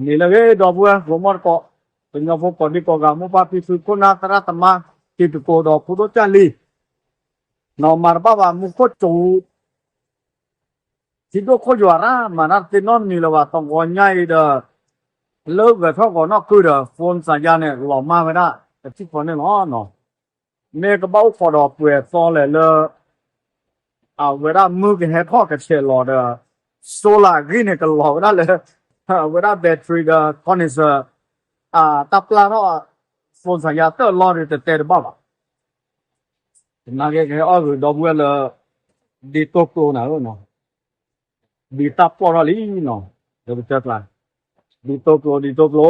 န့ၣ်လၢအဂ့ၤ ဒီပုၢ်ဝဲၢ် ဂီၤမီၢ်တကိး, ကညီဖိကိးဒံကိးဂၤ မိၢ်ပၢ်ဖံဖု ခိၣ်နၢ်သရၣ်သမါ တံၤသကိးဒီးဖိဒိၣ်ကၢ်လံၤ, နီၢ်မၤတဘၣ်ဘၣ် မူခိၣ်စူၤ ထံဒိၣ်ခိၣ်ယွၤရၣ် မၤတၢ်တသ့နီတမံၤလၢၤဘၣ် သဂီၤညါအံၤဒီး လၢဂဲၤထီၣ်ဂီၤနီၢ်ကုဒီး phone စၢ်ယါန့ၣ် လီၤမၢ်ဝဲဒၣ် တထံၣ်ဃီန့ၣ်လီၤ. မ့ၢ်ကဘၣ်အိၣ်ခိးဒီးပှဲၤသီလဲၣ်လၢ အဝဲဒၣ်မုၢ်ကဟဲထီၣ်ကဆဲးလီၤဒီး solar အဂံၢ်န့ၣ် ကလီၤဝဲဒၣ်လၢ အဝဲဒၣ် battery ဒီး condenser တၢ်ပျၢ်ထီၣ် phone စၢ်ယါတၢ်လီၢ်ဒီး တတဲတဘၣ်ဘၣ်. သနာ်က့ကဟဲအီၣ်ဂ့ၤဒီပုၢ်ဝဲၢ်လၢ ဒ်သိးကျိနၤဧၢ, ဒ်တၢ်ပျီၢ်ထီၣ်လံနီၤ, ဒီးပတဲကျါ ဒ်သိးကျိ ဒ်သိးကျိ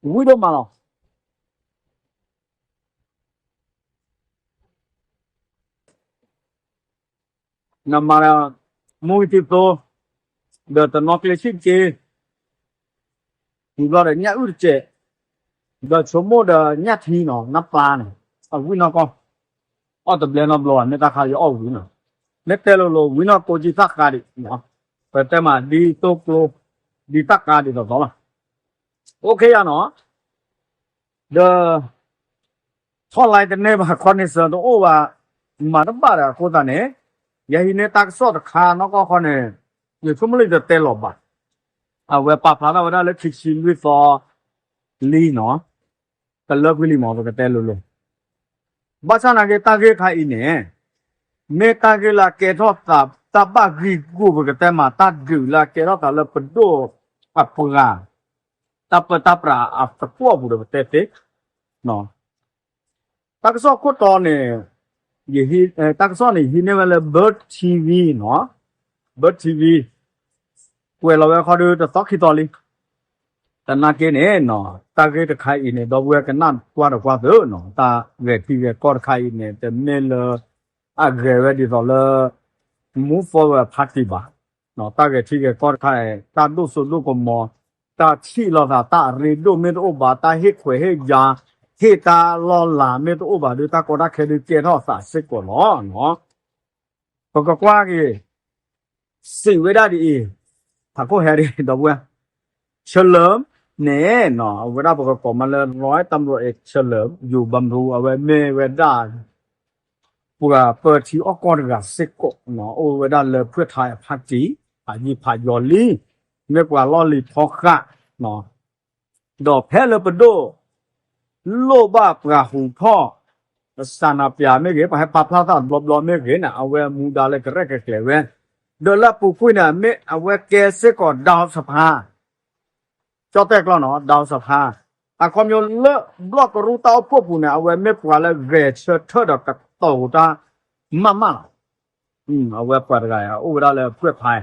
ဝံၤဒိၣ်မးလီၤ. နမၤဒီး မူဂံၢ်ထံသိ, ဒီးတနီၤကျ့ဆံၣ်တက့ၢ်, ဝံၤဘျီဒီးညၣ်အုၣ်တစဲး, ဒီးဆိကမိၣ်ဒီးညၣ်ထံနီၤ နပျါန့ၣ်, အဝံၣ်နီၢ်ကီၢ်, အီၣ်တဘျဲနီတဘျီဘၣ် မ့ၢ်တၢ်ခါယအီၣ်ဝံၤနီၤ, မ့ၢ်တဲလိၤလိၤ ဝံၤနီၢ်ကိၢ်ကံသၣ်ဃါဒံး, ပတဲမးဒ်သိးကျိ, ဒ်တၢ်ဃါဒံးသိးသိးလီၤ. အိၣ်ခ့ယါနီၤ, ဒီး ထီၣ်လါတန့ၢ်ဘၣ် connection တအိၣ်ဘၣ်, မၤတဘၣ်ဒီးအဃိသတးန့ၣ်, ယဟံးန့ၢ်တၢ်ကစီၣ်တခါနီၢ်ကီၢ်ဃီန့ၣ်, ယဆိကမိၣ်လၢယတတဲလီၤဘၣ်, အဝဲပာ်ဖျါထီၣ်ဝဲဒၣ်လၢခံဆံလွံၢ်သီလံနီၤ, ကလၢကွံာ်လံမး ပကတဲလိၤလိၤ, ဘၣ်ဆၣ်နာ်က့တၢ်ဂ့ၢ်တခါအံၤန့ၣ်, မ့ၢ်တၢ်ဂ့ၢ်လၢအကဲထီၣ်သး တၢ်ဘၣ်ဂံၢ်ဂူာ် ပကတဲမး တၢ်ဒုးလၢအကဲထီၣ်သးလၢပဒိၣ်အပှၤ တၢ်ပၢတၢ်ပြးအသကိးအပူၤဒီးပတဲသ့, တၢ်ကစီၣ်ခိၣ်တီန့ၣ်, တၢ်ကစီၣ်န့ၣ် ယဟံးန့ၢ်ဝဲလၢ Bird TV နီၤ, Bird TV ကွဲးလီၤဝဲခီဒုတသီခံသီလံ, သနာ်က့န့ၣ်, တၢ်ဂ့ၢ်တခါအံၤန့ၣ် ဒီပုၢ်ဝဲၢ်ကနၣ်ကွၢ်ဒီးကွၢ်သ့နီၤ, တၢ်ဂဲၤထံဂဲၤကီၢ်တခါအံၤန့ၣ် တမ့ၢ်လၢ အဂဲၤဝဲဒ်သိးလၢ Move Forward Party ဘၣ်, တၢ်ဂဲၤထံဂဲၤကီၢ်တခါအံၤ တၢ်ဒိၣ်စိဒိၣ်ကမီၤ, တၢ်ထံၣ်လိာ်သး တၢ်အရ့ဒိၣ်မ့ၢ်တအိၣ်ဘၣ်, တၢ်ဟ့ၣ်ခွဲးဟ့ၣ်ယာ်, ဟ့ၣ်တၢ်လီၢ်လၤမ့ၢ်တအိၣ်ဘၣ်ဒီး တၢ်ကီတၢ်ခဲဒုးကဲထီၣ်သးစ့ၢ်ကီးလီၤ. ပကကွၢ်က့ၤ စံးဝဲဒၣ်ဒ်အံၤ, ဖးခိၣ်ဟဲဒ် ဒီပုၢ်ဝဲၢ်, ဆၢလၢၣ်န့ၣ် အဝဲဒၣ်ပကကိးမးလၢ ร้อยตำรวจเอกเฉลิมอยู่บำรุง အဝဲမ့ၢ်ဝဲဒၣ် ပှၤပၢထံအီၣ်ကီၢ်တဂၤစ့ၢ်ကီး, အိၣ်ဝဲဒၣ်လၢ เพื่อไทย အဖါတံၢ် ဖးယံာ်ဖးယီၤလံ, မ့ၢ်ပှၤလီၢ်လံၤဖီဃး ဒီးဖဲလၢပဒိၣ် လိၣ်ဘၣ်ပှၤဟူးထီၣ် ပစၢနၤပျးမ့ၢ်ဂ့ၤ, ပှၤဟဲပာ်ဖျါသးဘျီဘျီမ့ၢ်ဂ့ၤန့ၣ် အဝဲမူဒါလၢကရဲၣ်ကကျဲၤဝဲ, ဒီးလၢအပူၤကွံာ်န့ၣ် မ့ၢ်အဝဲကဲစ့ၢ်ကီး ดาวสภา, ကၠီၣ်တဲၣ်ကျီနီၤ ดาวสภา, အခီပညီလၢဘျီၣ်ကရူၢ်တၢ်အိၣ်ဖှိၣ်ပူၤန့ၣ် အဝဲမ့ၢ်ပှၤလၢဂဲၤဆၢထၢၣ်ဒီးကတိၤတၢ်မးမးလီၤ. အဝဲပှၤတဂၤအံၤ အိၣ်ဝဲဒၣ်လၢ เพื่อไทย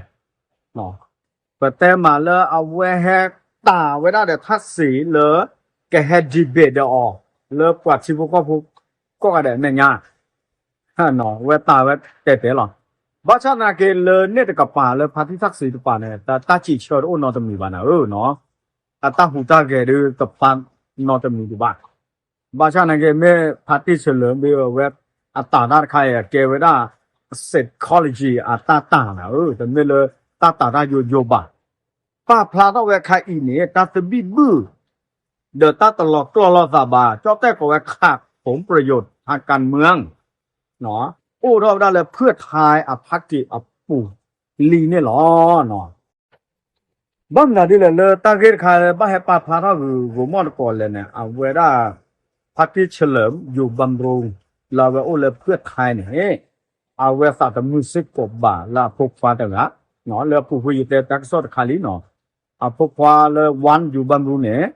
ပတဲမးလၢအဝဲဟဲတၢ်ဝဲဒၣ်ဒီးထၣ်စံးလၢ ကဟဲ debate ဒီးအီၤ လၢပှၤထံဖိကီၢ်ဖိ ကိးဂၤဒဲးအမဲာ်ညါ, အဝဲတၢ်ဝဲတဲတဲလီၤ. ဘၣ်ဆၣ်သနာ်က့လၢန့ၣ်တကပၤလၢဖါတံၢ်ထၣ်စံးတကပၤန့ၣ် တၢ်စံးဆၢတအိၣ်နီတမံၤဘၣ်နၤဧၢနီၤ, အတၢ်ဟူးတၢ်ဂဲၤဒုးတပာ်နီတမံၤဒံးဘၣ်. ဘၣ်ဆၣ်သနာ်က့ မ့ၢ်ဖါတံၢ်ဆၢလၢာ်မ့ၢ်ဝဲ အတၢ်တၢ်တခါအံၤ အကဲဝဲဒၣ် psychology အတၢ်တၢ်နၤဧၢ, တမ့ၢ်လၢတၢ်တၢ်တၢ်ယိယိဘၣ်. ပာ်ဖျါထီၣ်ဝဲခါအံၤန့ၣ် တၢ်သဘံၣ်ဘုၣ် ဒီးတၢ်တလီၤကျီၢ်လိာ်သးဘၣ် ကၠီၣ်တဲၣ်ကိးဝဲ ขาดผลประโยชน์ทางการเมือง အိၣ်ထီၣ်ဝဲဒၣ်လၢ เพื่อไทย အဖါတံၢ်အပူၤလံန့ၣ်လီၤ. ဘၣ်မနုၤဒ်လဲၣ် လၢတၢ်ဂ့ၢ်တခါလၢဘၣ်ဟဲပာ်ဖျါထီၣ်ဂုၤဂိၤမီၢ်တကိးလဲၣ်န့ၣ် အဝဲဒၣ် ဖါတံၢ်ဆၢလၢာ် ယူၤဘၣ်ရူ လၢအဝဲအိၣ်လၢ เพื่อไทย န့ၣ် အဝဲသးတမုာ်စ့ၢ်ကီးဘၣ်လၢအဖိခွါတဂၤ, လၢအပူၤကွံာ်ယတဲတၢ်ကစီၣ်တခါလံနီၤ, အဖိခွါလၢ ဝၢၣ် ယူၤဘၣ်ရူ န့ၣ်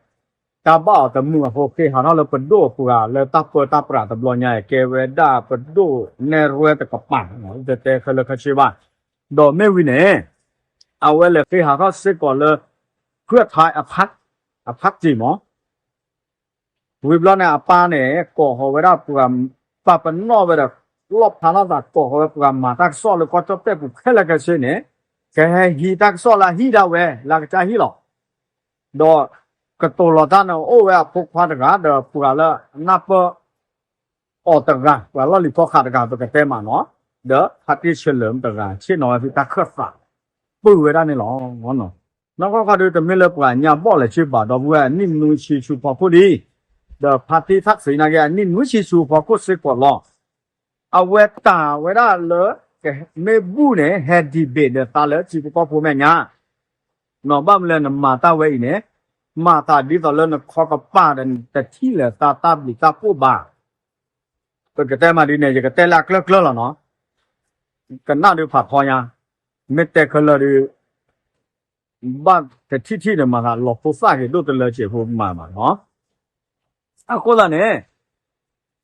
တၢ်ဘၣ်အီၤတမုာ်အဃိ ဃ့ဟးထီၣ်လၢပဒိၣ်အပှၤလၢတၢ်ပၢတၢ်ပြးတဘျီညါအံၤ ကဲဝဲဒၣ်ပဒိၣ်နဲၣ်ရွဲတကပၤ, တတဲခဲလၢာ်ခဲဆ့ဘၣ်. ဒီးမ့ၢ်ဝံၤန့ၣ် အဝဲလဲၤဃ့ဟးထီၣ်စ့ၢ်ကီးလၢ เพื่อไทย အဖါတံၢ်မး ဝံၤဘျီန့ၣ် အပၢ်န့ၣ် ကိးဃီၤဝဲဒၣ်ပှၤ ပာ်ပနီၣ်ဝဲဒီး လီၣ်ဖျါထီၣ်သး ကိးဃီၤဝဲပှၤမၤတၢ်ကစီၣ်လၢကီၢ်ကၠီၣ်တဲၣ်ပူၤခဲလၢာ်ခဲဆ့န့ၣ် ကဟဲဟံးတၢ်ကစီၣ်လၢအဟံၣ်ဒၣ်ဝဲ လၢကစၢ်ဟံၣ်လီၤ. ဒီးကတိၤလီၤတၢ်န့ၣ် အိၣ်ဝဲအဖိခွါတဂၤ ဒီးပှၤလၢအနၢ်ပၢၢ်အီၤတဂၤ ပှၤလီၢ်လံၤဖီဃးတဂၤ ပကတဲမးနီၤ. ဒီးဖါတံၢ်ဆၢလၢၣ်တဂၤ ဆ့ၣ်နီၤဝဲဖဲတၢ်ခၢၣ်သး ပုၢ်ဝဲဒၣ်န့ၣ်လီၤ. နီၢ်ကီၢ်ခီဒုး တမ့ၢ်လၢပှၤညါဘီၣ်လဲၤဆ့ဘၣ် ဒီပုၢ်ဝဲၢ် အနံၣ်နွံဆံဆူဖီခိၣ်လံ, ဒီးဖါတံၢ်ထၣ်စံးနာ်က့ အနံၣ်နွံဆံဆူဖီခိၣ်စ့ၢ်ကီးလီၤ. အဝဲတၢ်ဝဲဒၣ်လၢ မ့ၢ်ဘူၣ်န့ၣ် ဟဲ debate ဒီးသးလၢထံဖိကီၢ်ဖိမဲာ်ညါ နီၢ် ဘၣ်မနုၤလဲၣ် နမၤတၢ်ဝဲအံၤန့ၣ် မၤသးဒ်သိးလၢနခီကပၤဒီး တထံၣ်လၢၤသးတၢ်ဘျုးတၢ်ဖှိၣ်ဘၣ်. ပကတဲမးဒ်န့ၣ် ယကတဲလၢအကျၢၢ်ကျၢၢ်လီၤနီၢ်, ကနၣ်ဒုးဖးထီညါ, မ့ၢ်တဲခဲလၢာ်ဒုး ဘၣ်တထံၣ်ထံၣ်န့ၣ် မၤသးလီၤဖိသၣ်က့ၤဒိၣ်တလၢက့ၤဖိမၤဘၣ်နီၢ်. အဃိသတးန့ၣ်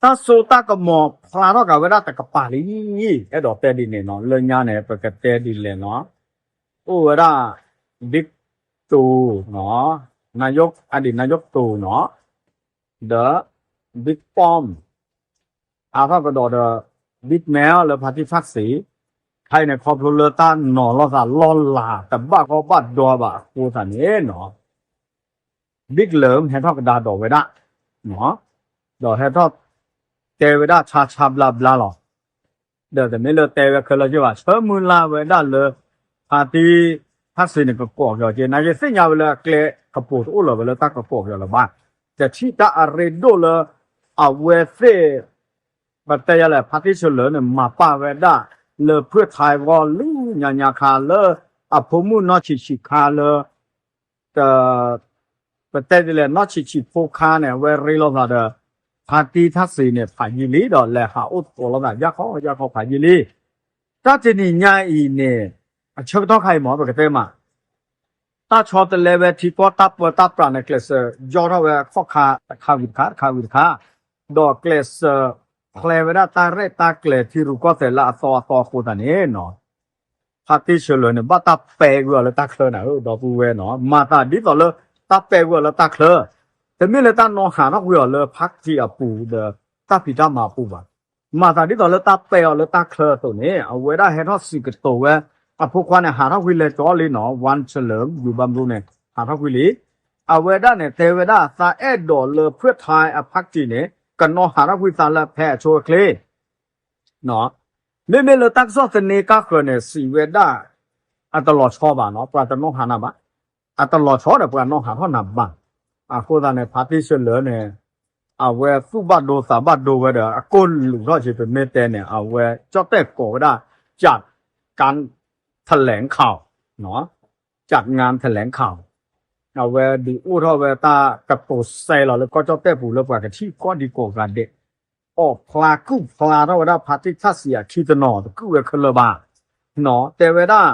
တၢ်စိတၢ်ကမီၤဖျါထီၣ်က့ၤဝဲဒၣ်တကပၤလံ, အဲၣ်ဒိးတဲဒ်န့ၣ်နီၢ်, လၢညါန့ၣ် ပကတဲဒ်လဲၣ်နီၢ်, အိၣ်ဝဲဒၣ် ဘံၣ်တူနီၢ်, နယိၣ် အဒံးနယိၣ်တူနီၢ်, ဒီး ဘံၣ်ပီၣ် အါထီၣ်ကဒီးဒီး ဘံၣ်မဲ လၢဖါတံၢ်ထၣ်စံး, ခဲအံၤန့ၣ် ခီဖျိလၢတၢ်နီၤလိာ်သးလီၢ်လၤ တဘၣ်ဂီၢ်ဘၣ်ဒွါဘၣ်အဃိသတးန့ၣ်နီၢ် ဘံၣ်လၢၢ်ဟဲထီၣ်ကဒါဒီးဝဲဒၣ်, ဒီးဟဲထီၣ်တဲဝဲဒၣ်ဆါဆါဘျါဘျါလီၤ. ဒီးတမ့ၢ်လၢတဲဝဲခဲလၢာ်က့ၤဘၣ် ဆၢမုၢ်လၢ်ဝဲဒၣ်လၢ ဖါတံၢ်ထၣ်စံးန့ၣ် ကကိးက့ၤအီၤက့ၤ နာ်က့သ့ၣ်ညါဝဲလၢအကျဲကပိာ်တအိၣ်လၢၤဝဲလၢတၢ်ကကိးက့ၤအီၤလၢၤဘၣ်, တထံၣ်တၢ်အရ့ဒိၣ်လၢ အဝဲသ့ၣ် ပတဲယၤလဲၣ် ဖါတံၢ်ဆၢလၢၣ်န့ၣ် မၤပာ်ဝဲဒၣ် လၢဖုၣ်ထါဂီၢ်လၢညါညါခါလၢ အဖိမုၣ်နီၢ်ဆံးဆံးခါလၢ ပတဲဒ်လဲၣ် နီၢ်ဆံးဆံးဖိခါန့ၣ် အဝဲရ့လိာ်သးဒီး ဖါတံၢ်ထၣ်စံးန့ၣ် ဖးယံာ်လံဒီး လဲၤဟးအိၣ်သကိးလိာ်သး ယၢ်ခီယၢ်ခီဖးယံာ်လံ. တၢ်တနံၤညါအံၤန့ၣ် အဆၢကတီၢ်ခါအံၤမ့ၢ် ပကတဲမး တၢ်ဆီတလဲဝဲထံကီၢ်တၢ်ပၢတၢ်ပြးန့ၣ် ကျဲးစၢးယီၣ်ထီၣ်ဝဲခီၣ်ခါတခါဝံၤတခါ တခါဝံၤတခါ, ဒီးကျဲးစၢးဖျဲးဝဲဒၣ်တၢ်ရဲၣ်တၢ်ကျဲၤထံရူၢ်ကီၢ်သဲးလၢအသီအသီအဃိသတးန့ၣ်နီၤ, ဖါတံၢ်ဆၢလၢၢ်န့ၣ် ဘၣ်တၢ်ပဲာ်ကွံာ်အီၤလၢတၢ်ချၢနၤဧၢ ဒီပုၢ်ဝဲၢ်နီၤ, မၤသးဒ်သိးလၢတၢ်ပဲာ်ကွံာ်အီၤလၢတၢ်ချၢ, တမ့ၢ်လၢတၢ်နီၤဟးထီၣ်ကွံာ်အီၤလၢဖါတံၢ်အပူၤဒီး တၢ်ဖံးတၢ်မၤအပူၤဘၣ်. မၤသးဒ်သိးလၢတၢ်ပဲာ်အီၤလၢတၢ်ချၢအသိးန့ၣ် အဝဲဒၣ်ဟဲထီၣ်စံးကတိၤဝဲ အဖိခွါန့ၣ် ဟးထီၣ်ကွံာ်လဲၤကၠီလံနီၤ, ဝၣ်ဆၢလၢၢ် ယူၤဘၣ်မရူန့ၣ် ဟးထီၣ်ကွံာ်လံ. အဝဲဒၣ်န့ၣ် တဲဝဲဒၣ်သးအဲၣ်ဒိးလၢဖုၣ်ထါအဖါတံၢ်န့ၣ် ကနီၤဟးထီၣ်ကွံာ်သးလၢဖဲအဆိအချ့ မ့မ့ၢ်လၢတၢ်ကစီၣ်သန့ကါဃၢၤန့ၣ် စံးဝဲဒၣ် အတလီၤဆီဘၣ်နီၤ, ပှၤတနီၤဟးနၤဘၣ်, အတလီၤဆီဒီးပှၤနီၤဟးထီၣ်နၤဘၣ်. အဃိသတးန့ၣ် ဖါတံၢ်ဆၢလၢၢ်န့ၣ် အဝဲသူၣ်ဘၣ်ဒိသးဘၣ်ဒိဝဲဒီး အကိၢ်လူးထီၣ်က့ၤ ပမ့ၢ်တဲန့ၣ် အဝဲကၠီၣ်တဲၣ်ကိးဝဲဒၣ် ကၠးကၣ် ထလဲၣ်ခး ကၠးငါထလဲၣ်ခး အဝဲဒုးအိၣ်ထီၣ်ဝဲတၢ်ကတိၤစဲလီၤလၢကီၢ်ကၠီၣ်တဲၣ်ပူၤလၢပှၤကထံၣ်ကိးဒံကိးဂၤဒဲး, အီၣ်ဖျါကုၢ်ဖျါထီၣ်ဝဲဒၣ်ဖါတံၢ်ထၣ်စံးအခံတနီၤ တကုၢ်ဝဲခဲလၢာ်ဘၣ်. တဲဝဲဒၣ်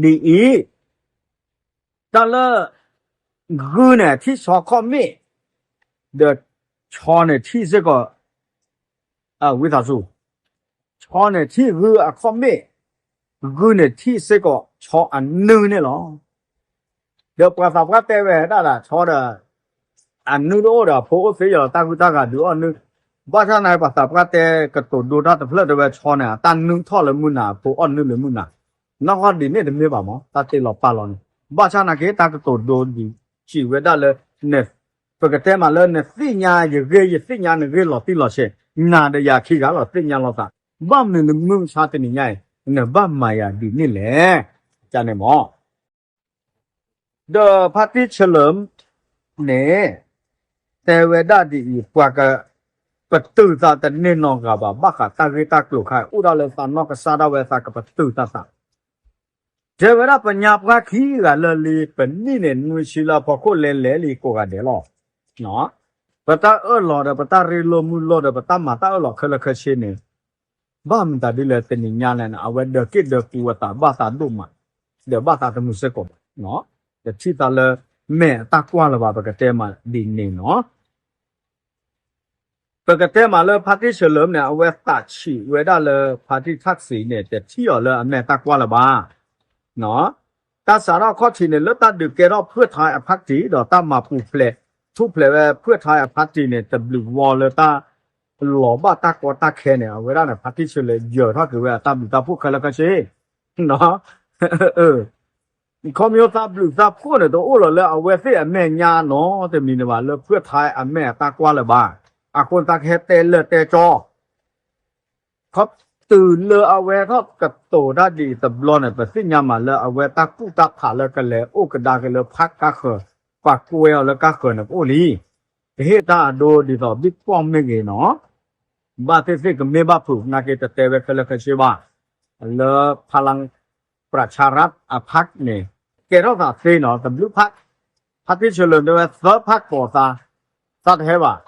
ဒ်အံၤ, တၢ်လၢ ဂုၢ်န့ၣ်ထံၣ်ဆီခီၣ်မ့ၣ်, ဒီးဆီန့ၣ်ထံၣ်စ့ၢ်ကီး ဝံသးစူၤ ဆီန့ၣ်ထံၣ်ဂုၢ်အခီၣ်မ့ၣ်, ဂုၢ်န့ၣ်ထံၣ်စ့ၢ်ကီးဆီအနုၢ်န့ၣ်လီၤ. ဒီးပှၤသးပှၢ်တဲဝဲဒၣ်ဒၣ်ဆီဒီး အနုၢ်တအိၣ်ဒီးအဖိအိၣ်သ့ယီၤ တၢ်ဂုၢ်တၢ်ဂၤဒုးအီၣ်နုၢ်, ဘၣ်ဆၣ်န့ၣ် ပှၤသးပှၢ်တဲကတိၤဒိတၢ်တဖျၢၣ်တဲဝဲဆီန့ၣ် အတၢ်နုၢ်ထီၣ်လၢမုၢ်နၤ အဖိအီၣ်နုၢ်လၢမုၢ်နၤ, နီၢ်ကီၢ်ဒ်န့ၣ်တမ့ၢ်ဘၣ်မး တၢ်တ့လီၤပာ်လီၤန့ၣ်, ဘၣ်ဆၣ်နာ်က့တၢ်ကတိၤဒိဒုးစံးဝဲဒၣ်လၢ ပကတဲမးလၢနသ့ၣ်ညါယဂ့ၢ် ယသ့ၣ်ညါနဂ့ၢ်လီၤတံၢ်လီၤဆဲး, နၤဒီးယၤခံဂၤလီၤသ့ၣ်ညါလိာ်သး, ဘၣ်မနုၤလၢမုၢ်မဆါတနံၤညါအံၤ နဘၣ်မၤယၤဒ်န့ၣ်လဲၣ်, ကန့ၣ်မး ဒီးဖါတံၢ်ဆၢလၢၢ်န့ၣ် တဲဝဲဒၣ်ဒ်အံၤ ပှၤကပတုာ်သးတန့ၢ်နီတဂၤဘၣ် ဘၣ်ဃးတၢ်ဂ့ၢ်တၢ်ကျိၤခါ အိၣ်ဒၣ်လၢသးနီၢ်ကစၢ်ဒၣ်ဝဲသးကပတုာ်သးသး, တဲဝဲဒၣ်ပညါပှၢ်ခံဂၤလၢာ်လံ ပနံၣ်န့ၣ်နွံဆံလၢအဖီခိၣ်လဲၤလဲၤလံကိးဂၤဒဲးလီၤ. ပတၢ်အၢၣ်လီၤဒီး ပတၢ်ရ့လိာ်မုာ်လိာ်ဒီး ပတၢ်မၤတၢ်အၢၣ်လီၤခဲလၢာ်ခဲဆ့န့ၣ် ဘၣ်မတၤဒ်လဲၣ်တနံၤညါလဲၣ်န့ၣ် အဝဲဒၢးက့ၣ်ဒၢးကူအသးဘၣ်သးဒိၣ်မး, ဒီးဘၣ်သးတမုာ်စ့ၢ်ကီးဘၣ်, တထံၣ်သးလၢမဲာ်အတၢ်ကွၢ်လၢၤဘၣ် ပကတဲမးဒ်န့ၣ်နီၤ. ပကတဲမးလၢဖါတံၢ်ဆၢလၢၢ်န့ၣ် အဝဲသးဆံးဝဲဒၣ်လၢဖါတံၢ်ထၣ်စံးန့ၣ် တထံၣ်အီၤလၢအမဲာ်တၢ်ကွၢ်လၢၤဘၣ်. တၢ်စးထီၣ်ခီၣ်ထံးန့ၣ် လၢတၢ်ဒုးကဲထီၣ်ဖုၣ်ထါအဖါတံၢ်ဒီးတၢ်မၤပူၤဖျဲး ထူၣ်ဖျဲးဝဲဖုၣ်ထါအဖါတံၢ်န့ၣ် တဘျုးဝီလၢတၢ်လီၤဘၣ်တၢ်ကီတၢ်ခဲန့ၣ် အဝဲဒၣ်န့ၣ် ဖါတံၢ်ဆၢလၢၢ်ယၢၤထီၣ်က့ၤဝဲအတၢ်ဘျုးတၢ်ဖှိၣ်ခဲလၢာ်ခဲဆ့ ခီဖျိသးဘျုးသးဖှိၣ်န့ၣ် တအိၣ်လီၤလၢအဝဲသ့ၣ်အမဲာ်ညါနီတမံၤန့ၣ်ဘၣ် လၢဖုၣ်ထါအမဲာ်အတၢ်ကွၢ်လၢၤဘၣ်. အဃိန့ၣ် တၢ်ကဟဲတဲလၢာ်တဲကၠီ ခီ တုၤလၢအဝဲထီၣ်ကတိၤတၢ်ဒ်အံၤတဘျီန့ၣ် ပသ့ၣ်ညါမးလၢအဝဲတၢ်ကူၣ်တၢ်ဖးလၢကလဲၤအိၣ်ကဒါက့ၤလၢဖးကါဃၢၤ, ပှၤကွဲအီၤလၢကါဃၢၤန့ၣ် ကအိၣ်လံ. ကဟ့ၣ်တၢ်အဒိဒ်သိးဘံၣ်ပီၣ်မ့ၢ်ဂ့ၤနီၤ, ဘၣ်သ့ၣ်သ့ၣ်ကမ့ၢ်ဘၣ်ဖုး နာ်က့တတဲဝဲခဲလၢာ်ခဲဆ့ဘၣ်, လၢ พลังประชารัฐ အဖၣ်န့ၣ် ကဲထီၣ်သးသ့နီၤ, တဘျုးဖၣ်, ဖါတံၢ်ဆၢလၢာ်တဲဝဲသၢဖၣ်ကိးသး, သးတဟဲဘၣ်,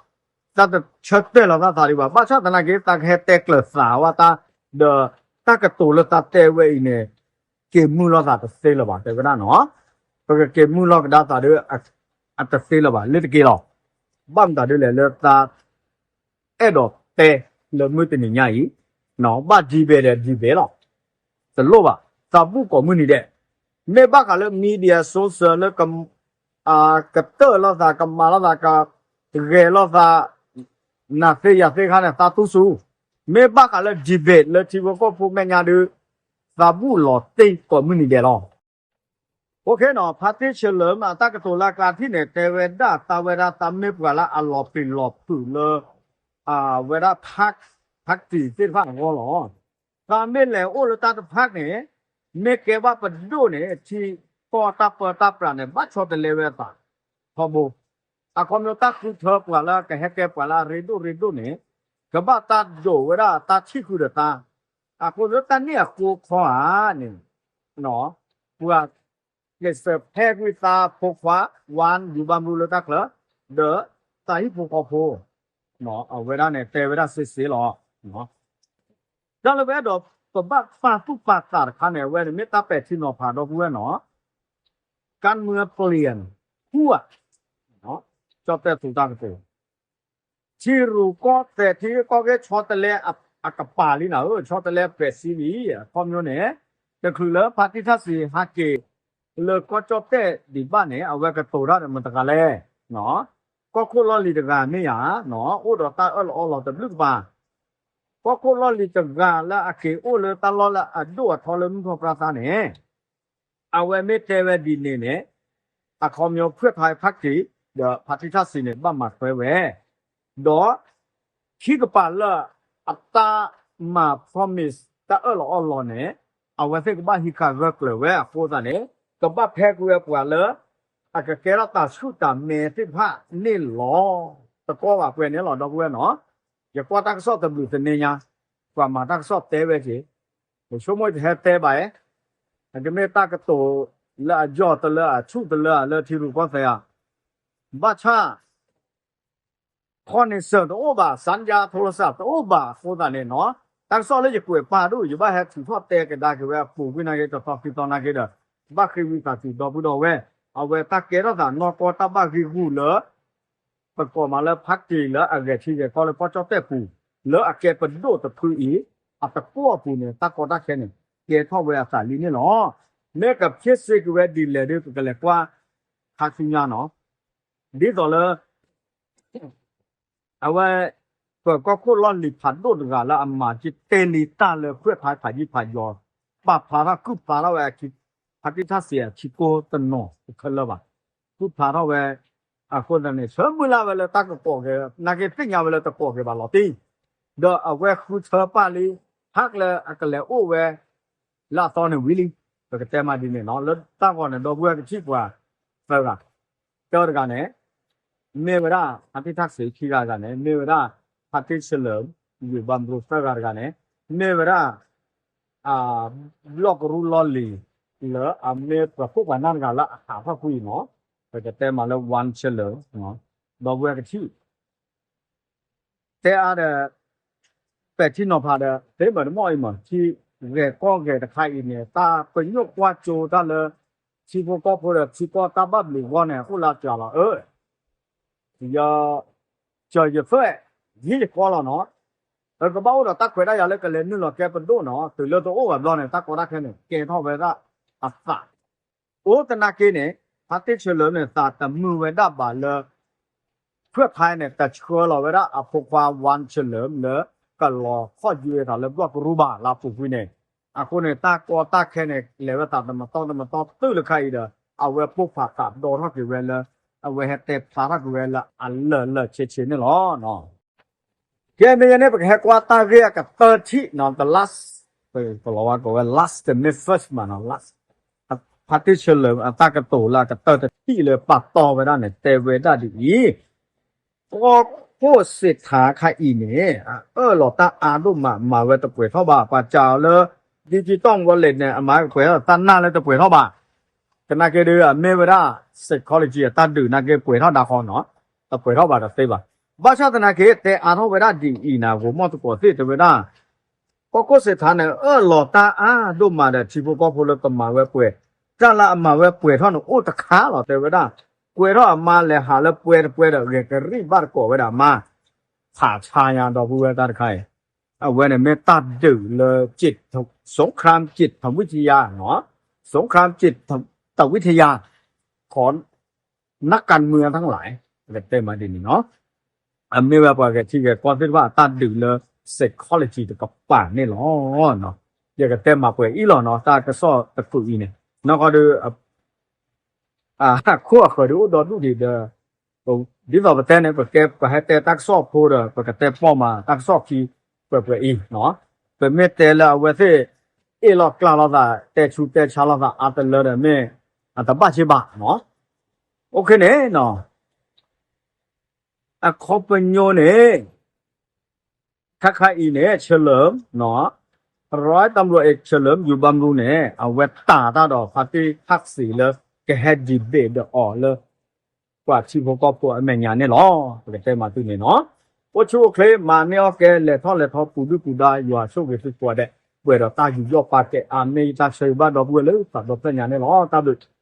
သးတဆၢတဲာ်လီၤသးသးဒံးဘၣ်, ဘၣ်ဆၣ်သနာ်က့ သးကဟဲတဲကျၢၤသးဝဲတၢ်, ဒီးတၢ်ကတိၤလၢသးတဲဝဲအံၤန့ၣ် က့ၤမုၢ်လီၤသးတသ့လၢၤဘၣ် တဲဝဲဒၣ်နီၤ, ပကက့ၤမုၢ်လီၤကဒါသးဒီး အတသ့လၢၤဘၣ် လၢတက့ၢ်လီၤ. ဘၣ်မတၤဒ်လဲၣ်လၢသး အဲၣ်ဒိးတဲလၢမုၢ်တနံၤညါအံၤ, ဘၣ်ဒံဘဲဒီးဒံဘဲလီၤ. တလိၣ်ဘၣ်, သးဘူၣ်ကိးမုၢ်နံၤဒဲး, မ့ၢ်ဘၣ်ဃးလၢ media source လၢ ကတၢၢ်လိာ်သး ကမၤလိာ်သး ကဂဲၤလိာ်သး နၤသ့ယၤသ့ခါန့ၣ် သးတူၢ်ဆူၣ်, မ့ၢ်ဘၣ်ဃးလၢ debate လၢထံဖိကီၢ်ဖိမဲာ်ညါဒီး သးဘူၣ်လီၤတံၢ်ကိးမုၢ်နံၤဒဲးလီၤ. အိၣ်ခ့နီၤ, ဖါတံၢ်ဆၢလၢာ်မ့ၢ်အတၢ်ကတိၤလၢအကျါထံၣ်န့ၣ် တဲဝဲဒၣ်သးဝဲဒၣ်သးမ့ၢ်ပှၤလၢအလီၤပျံၤလီၤဖုးလၢ အဝဲဒၣ် ဖါတံၢ်သ့ၣ်တဖၣ်အဂီၢ်လီၤ. သးမ့ၢ်လဲၤအိၣ်လၢတၢ်တဖၣ်န့ၣ် မ့ၢ်ကဲဘၣ်ပဒိၣ်န့ၣ် ထံကီၢ်တၢ်ပၢတၢ်ပြးန့ၣ် ဘၣ်ဆီတလဲဝဲအသးထီဘိ. အခီပညီတၢ်ဃုထၢပှၤလၢကဟဲကဲပှၤလၢအရ့ဒိၣ်ရ့ဒိၣ်န့ၣ် ကဘၣ်တၢ်ဒိးဝဲဒၣ်တၢ်ထံၣ်ဃုာ်ဒီးသး, အဃိလၢတၢ်န့ၣ်အဃိခီဧါန့ၣ် ပှၤကစၢၢ်ဖဲကွံာ်သးဖိခွါ ဝါယူၤဘၣ်မရူလၢတၢ်ချၢ ဒီးသးဟံၣ်ဖိဃီဖိ အဝဲဒၣ်န့ၣ် တဲဝဲဒၣ်စ့စ့လီၤ. တၢ်လၢပအဲၣ်ဒိးပဘၣ်ပာ်သူၣ်ပာ်သးတခါန့ၣ် အဝဲန့ၣ်မ့ၢ်တၢ်ပဲာ်ထံနီၤဖးဒီပုၢ်ဝဲၢ်နီၤ, การเมืองเปลี่ยนขั้ว ကၠီၣ်တဲၣ်သူတၢ်ကတိၤ ထံရူၢ်ကီၢ်သဲး ထံဂ့ၢ်ကီၢ်ဂ့ၢ်ဆီတလဲအကပၤလံနၤဧၢ, ဆီတလဲပဲာ်စံလံ. အခီပညီန့ၣ် တချုးလၢဖါတံၢ်ထၣ်စံးဟးက့ၤလၢကီၢ်ကၠီၣ်တဲၣ်ဒံးဘၣ်န့ၣ် အဝဲကတိၤတၢ်ဒီးမတၤတဂၤလဲၣ်, ကီၢ်ခိၣ်လီၢ်လံၤတဂၤမ့ၢ်ယၤ အိၣ်ဒီးတၢ်အၢၣ်လီၤအီလီၤတဘျုးကပၤ, ကီၢ်ခိၣ်လီၢ်လံၤတဂၤလၢအက့ၤအိၣ်လၢတၢ်လီၢ်လၢအဒိၣ်အထီလၢမုၢ်ထီၣ်ပြါသါန့ၣ် အဝဲမ့ၢ်တဲဝဲဒ်န့ၣ်န့ၣ် အခီပညီ ဖှဲၣ်ဖးဖးက့ၤ ဒီးဖါတံၢ်ထၣ်စံးန့ၣ် ဘၣ်မၤထွဲဝဲ, ဒီးခံကပၤလၢအတၢ်မၤ promise တၢ်အၢၣ်လီၤအီလီၤန့ၣ် အဝဲသ့ၣ်ကဘၣ်ဟံးဃာ်ဂၢၢ်ကျၢၤဝဲအဃိသတးန့ၣ် ကဘၣ်ဖဲကွံာ်ဝဲပှၤလၢ အကကဲထီၣ်တၢ်ဆူၣ်တၢ်မဲသ့ၣ်တဖၣ်န့ၣ်လီၤ. တကီဘၣ်ပှဲၤန့ၣ်လီၤ ဒီပုၢ်ဝဲၢ်နီၤ, ယကွၢ်တၢ်ကစီၣ်တဘျုးသန့ညါ ပှၤမၤတၢ်ကစီၣ်တဲဝဲက့ၤ, ယဆိကမိၣ်ယတဟဲတဲဘၣ်, အကမ့ၢ်တၢ်ကတိၤလၢအယီၢ်တလၢအဆူၣ်တလၢလၢထံရူၢ်ကီၢ်သဲးဧါ, ဘၣ်ဆၣ် connection တအိၣ်ဘၣ်, สัญญาณโทรศัพท์ တအိၣ်ဘၣ်အဃိသတးန့ၣ်နီၤ, တၢ်ကစီၣ်လၢယကွဲးပာ်ဒိၣ် ယဘၣ်ဟဲထုးထီၣ်တဲကဒါက့ၤဝဲအပူၤကွံာ်နာ်က့ တသီခံသီနာ်က့ဒီး ဘၣ်ဃ့ဝံသးစူၤဒီပုၢ်ဒီဝဲၢ်, အဝဲတၢ်ကဲထီၣ်သးနီၢ်ကီၢ်တၢ်ဘၣ်ဂံၢ်ဂူာ်လၢ ပကိးမးလၢဖးက့ၤလၢအဂဲၤထံဂဲၤကီၢ်လၢကီၢ်ကၠီၣ်တဲၣ်ပူၤ လၢအကဲပဒိၣ်တဖုအံၤ အတကွီၢ်အပူၤန့ၣ် တၢ်ကီတၢ်ခဲန့ၣ် ကဲထီၣ်ဝဲအသးလံန့ၣ်လီၤ. မ့ၢ်ကဖျ့စ့က့ၤဝဲဒ်လဲၣ်ဒီး ပကလဲၤကွၢ်ခါဆူညါနီၤ, ဒ်သိးလၢ အဝဲ ပကီၢ်ခိၣ်လီၢ်လံၤဖးဒိၣ်တဂၤလၢအမၤက့ၤတဲလံတၢ်လၢခွဲးဖးဖးယံၤဖးယီၤ, ပာ်ဖျါထီၣ်ကုၢ်ဖျါထီၣ်ဝဲ ဖါတံၢ်ထၣ်စံးအခံကိတနီၤတခဲလၢာ်ဘၣ်, ကုၢ်ဖျါထီၣ်ဝဲ, အဃိသတးန့ၣ် ဆၢမုၢ်လၢ်ဝဲလၢတၢ်ကကိးက့ၤ နာ်က့သ့ၣ်ညါဝဲလၢတကိးက့ၤဘၣ်လီၤတံၢ်, ဒီးအဝဲဃုထၢပာ်လံ ဟးကျဲအကလဲၤအိၣ်ဝဲ လၢအသီန့ၣ်ဝံၤလံ, ပကတဲမးဒ်န့ၣ်နီၤ, လၢတၢ်ဂီၤန့ၣ် ဒီပုၢ်ဝဲၢ်ကထံၣ်ပှၤသၢဂၤ, တၢတဂၤန့ၣ် မ့ၢ်ဝဲဒၣ် ဖါတံၢ်ထၣ်စံးခံဂၤတဂၤန့ၣ် မ့ၢ်ဝဲဒၣ် ဖါတံၢ်ဆၢလၢာ် ယူၤဘၣ်မရူသၢဂၤတဂၤန့ၣ် မ့ၢ်ဝဲဒၣ် ဘျီၣ်ကရူၢ်လီၢ်လံၤ လၢအမ့ၢ်ပှၤခိၣ်ပှၤနၢ်တဂၤလၢအဟးထီၣ်ကွံာ်အံၤနီၤ, ပကတဲမးလၢ ဝါဆၢလၢာ်, ဒီပုၢ်ဝဲၢ်ကထံၣ် တဲအါဒီး ပဲာ်ထံနီၤဖးဒီး သ့မ့ၢ်တမီၢ်အံၤမ့ၢ် ထံဂဲၤကီၢ်ဂဲၤတခါအံၤန့ၣ် တၢ်ပညိၣ်ကွၢ်ကၠိတၢ်လၢ ထံဖိကီၢ်ဖိဒီးထံကီၢ်တၢ်ဘၣ်ဘျုးဂီၢ်န့ၣ် အိၣ်လၢအစှၤလီၤဧၢ, ယ စၢၤယသွဲၣ် ယဟံၣ်ယဃီလီၤနီၤ, ကဘၣ်အိၣ်ဒီးတၢ်ခွဲးတၢ်ယာ်လၢကလဲၤနုာ်လီၤကဲပဒိၣ်နီၤ, တုၤလၢတအိၣ်ဘၣ်ဘျီန့ၣ် တၢ်ကီတၢ်ခဲန့ၣ် ကဲထီၣ်ဝဲဒၣ်အသး အိၣ်သနာ်က့န့ၣ် ဖါတံၢ်ဆၢလၢာ်န့ၣ် သးတမုာ်ဝဲဒၣ်ဘၣ်လၢ ခွဲးဖးန့ၣ် တဆှၢလီၤဝဲဒၣ်အဖိခွါ ဝါဆၢလၢာ် လၢကလီၤခီၣ်ယွဲသးလၢဘျီၣ်ကရူၢ်ဘၣ်လၢအပူၤကွံာ်န့ၣ်, အဃိန့ၣ် တၢ်ကီတၢ်ခဲန့ၣ် လဲၤဝဲသးတမတီတမတီတုၤလၢခါအံၤဒီး အဝဲပိၢ်ဖးသးဒီထီၣ်က့ၤဝဲလၢ အဝဲဟဲတဲဖျါထီၣ်က့ၤဝဲလၢအလၢာ်လၢာ်ဆ့ဆ့န့ၣ်လီၤ. ကဲ မ့ၢ်ယဲန့ၣ် ပကဟဲကွၢ်တၢ်ဂ့ၢ်အကတၢၢ်ထံၣ်နီၤ the last, ပလီၤဝါကိးဝဲ last တမ့ၢ် first မးနီၤ last ဖါတံၢ်ဆၢလၢာ် အတၢ်ကတိၤလၢအကတၢၢ်တထံၣ်လၢပာ်တီၢ်ဝဲဒၣ်န့ၣ် တဲဝဲဒၣ်ဒ်အံၤ, ကီၢ်ခိၣ်စ့းထးခါအံၤန့ၣ် အအၢၣ်လီၤတၢ်အါဒိၣ်မး မၤဝဲတပှဲၤထီၣ်ဘၣ် ပှၤစးအီၤလၢ digital wallet န့ၣ် အမၤဝဲတပှဲၤထီၣ် တၢ်နာ်လၢတပှဲၤထီၣ်ဘၣ် သနာ်က့ဒီး အမ့ၢ်ဝဲဒၣ် psychology အတၢ်ဒုးသနာ်က့ပှဲၤထီၣ်ဒၣ်ဃီနီၤ, တပှဲၤထီၣ်ဘၣ်တသ့ဘၣ်. ဘၣ်ဆၣ်သနာ်က့ တဲအါထီၣ်ဝဲဒၣ်ဒ်အံၤန့ၣ် ဂိၤမီၢ်သကိးသ့ၣ်တဲဝဲဒၣ် ကီၢ်ခိၣ်စ့းထးန့ၣ် အၢၣ်လီၤတၢ်အါဒိၣ်မးဒီး ထံဖိကီၢ်ဖိလၢကမၤဝဲပှဲၤ, တၢ်လၢအမၤဝဲပှဲၤထီၣ်န့ၣ် အိၣ်တခါလီၤ တဲဝဲဒၣ်, ပှဲၤထီၣ်အမါလဲၤဟးလၢပှဲၤတပှဲၤဒီး ဂဲၤကရံၣ်ဘၣ်တကိးဝဲဒၣ်အမါ, ဖးဆါညါဒီပုၢ်ဝဲၢ်တၢ်တခါအံၤ, အဝဲန့ၣ်မ့ၢ်တၢ်ဒုးလၢ สงครามจิตวิทยาနီၤ, สงครามจิตวิทยา ของนักการเมืองทั้งหลาย ပကတဲမးဒ်န့ၣ်နီၤ, အမ့ၢ်ဝဲပှၤဂဲၤထံဂဲၤကီၢ်သ့ၣ်တဖၣ်အတၢ်ဒုးလၢ psychology တကပၤန့ၣ်လီၤ. ယကတဲမးပှဲၤအံၤလီၤနီၤ တၢ်ကစီၣ်တဖုအံၤန့ၣ်, နီၢ်ကီၢ်ဒီး အခိၣ်အဃၢၤဒုးအိၣ်ဒီဒူၣ်ဒံးဒီး ဒ်သိးပတဲန့ၣ် ပကဲပှၤဟဲတဲတၢ်ကစီၣ်ဖိဒီး ပကတဲပိာ်မးတၢ်ကစီၣ်ခံပှဲၤပှဲၤအံၤ, ပမ့ၢ်တဲလၢအဝဲသ့ၣ် အ့ၣ်လိာ်ကျါလိာ်သး တဲဆူတဲဆါလိာ်သးအါတလၢဒီးမ့ၢ် အတဘၣ်စ့ၢ်ဘၣ်နီၤ, အိၣ်ခ့န့ၣ်နီၤ အခီပညီန့ၣ် ခါခါအံၤန့ၣ် เฉลิมနီၤ, ร้อยตำรวจเอกเฉลิมอยู่บำรุงန့ၣ် အဝဲတၢ်တၢ်ဒီး ဖါတံၢ်ထၣ်စံးလၢ ကဟဲ debate ဒီးအီၤလၢ ပှၤထံဖိကီၢ်ဖိအမဲာ်ညါန့ၣ်လီၤ. ပကတဲမးသုန့ၣ်နီၤ, အိၣ်ဆူၣ်အိၣ်ချ့ မၤန့ၢ်အီၣ်ကဲ လဲၤထီၣ်လဲၤထီ ပူၤဒုၣ်ပူၤဒါ ယွၤဆိၣ်ဂ့ၤသုကိးဂၤဒဲး ပှဲၤဒီးတၢ်ယူးယီၣ်ပာ်ကဲအါ မ့ၢ်ယတၢ်ဆၢဂ့ၤဘၣ်ဒီပုၢ်ဝဲၢ်လၢသးဒီဖျၢၣ်ညါန့ၣ်လီၤ. တၢ်ဘျုး